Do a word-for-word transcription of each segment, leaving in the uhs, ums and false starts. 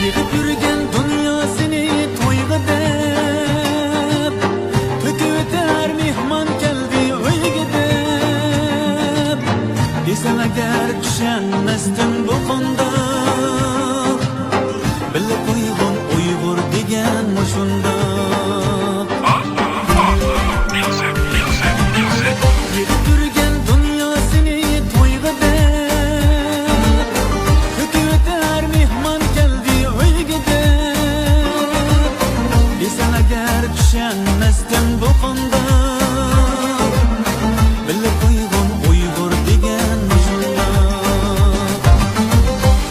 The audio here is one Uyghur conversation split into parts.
يىغىپ يۈرگەن دۇنياسىنى تويغا دەپ، تۆكۈۋېتەر مېھمان كەلدى ئۆيگە دەپ. دېسەڭ ئەگەر چۈشەنمەستىن بۇ قانداق؟ بىللە قويغان ئۇيغۇر دېگەن مۇشۇنداق. يىغىپ يۈرگەن دۇنياسىنى تويغا دەپ، تۆكۈۋېتەر مېھمان كەلدى ئۆيگە دەپ. دېسەڭ ئەگەر چۈشەنمەستىن بۇ قانداق؟ بىللە قويغان ئۇيغۇر دېگەن مۇشۇنداق.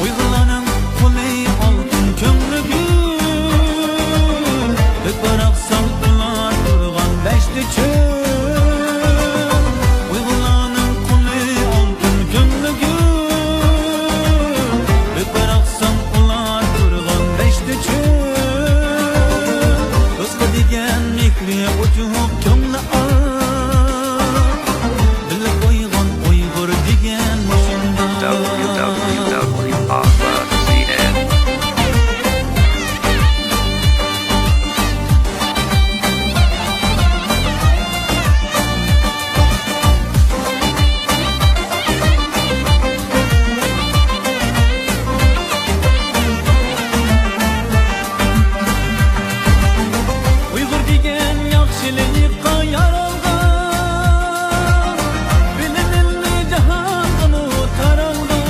ئۇيغۇرلارنىڭ قولى ئالتۇن، كۆڭلى گۈل. بىر باراقسان ئۇلار تۇرغان دەشتى چۆل. ئۇيغۇرلارنىڭ قولى ئالتۇن، كۆڭلى گۈل. بىر باراقسان ئۇلار تۇرغان دەشتى چۆل. دوستقا دېگەن مېھرى ئوچۇق، كۆڭلى ئاق. بىللە قويغان ئۇيغۇر دېگەن مۇشۇنداق. W W W dot C N. ئۇيغۇر دېگەن ياخشىلىققا يارالغان، بىلىمىلنى جاھانغىمۇ تارالغان.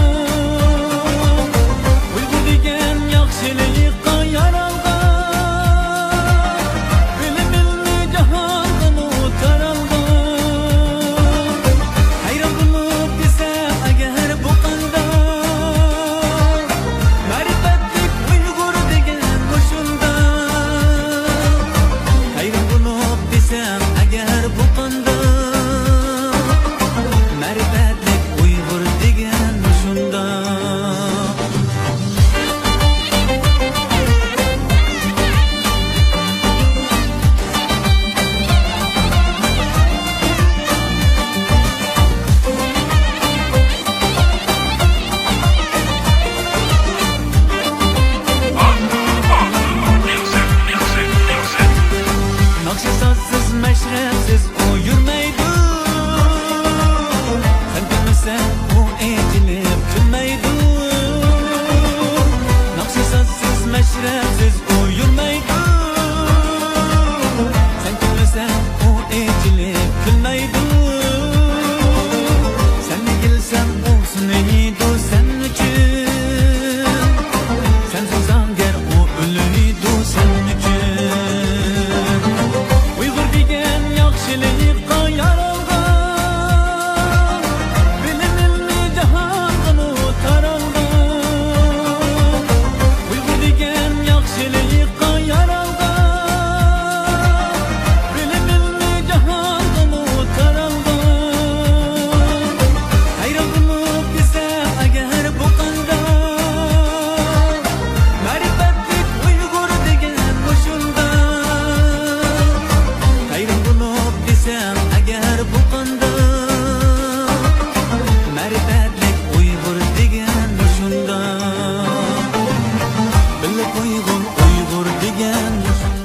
ئۇيغۇر دېگەن ياخشىلىققا يارالغان، بىلىمىلنى جاھانغىمۇ تارالغان. ھەيران بولۇپ دېسەم ئەگەر بۇ قانداق؟ مەرىپەتلىك ئۇيغۇر دېگەن مۇشۇنداق. ھەيران بولۇپ دېسەم ئەگەر بۇ قانداق؟ مەرىپەتلىك ئۇيغۇر دېگەن مۇشۇنداق. ناخشا سازسىز، مەشرەپسىز ئۇ يۈرمەيدۇ. سەن كۈلمىسەڭ ئۇ ئېچىلىپ كۈلمەيدۇ. ناخشا سازسىز، مەشرەپسىز ئۇ يۈرمەيدۇ. سەن كۈلمىسەڭ ئۇ ئېچىلىپ كۈلمەيدۇ. سەن ئېگىلسەڭ ئۇ سۇنىيدۇ سەن ئۈچۈن. سەن سۇنساڭ گەر ئۇ ئۆلىدۇ سەن ئۈچۈن. ئۇيغۇر دېگەن ياخشىلىققا يارالغان، بىلىمىلنى جاھانغىمۇ تارالغان. ئۇيغۇر دېگەن ياخشىلىققا يارالغان، بىلىمىلنى جاھانغىمۇ تارالغان. ھەيران بولۇپ دېسەم ئەگەر بۇ قانداق؟ مەرىپەتلىك ئۇيغۇر دېگەن مۇشۇنداق. ھەيران بولۇپ دېسەم ئەگەر بۇ قانداق؟ مەرىپەتلىك ئۇيغۇر دېگەن مۇشۇنداق. بىللە قويغان ئۇيغۇر دېگەن مۇشۇنداق.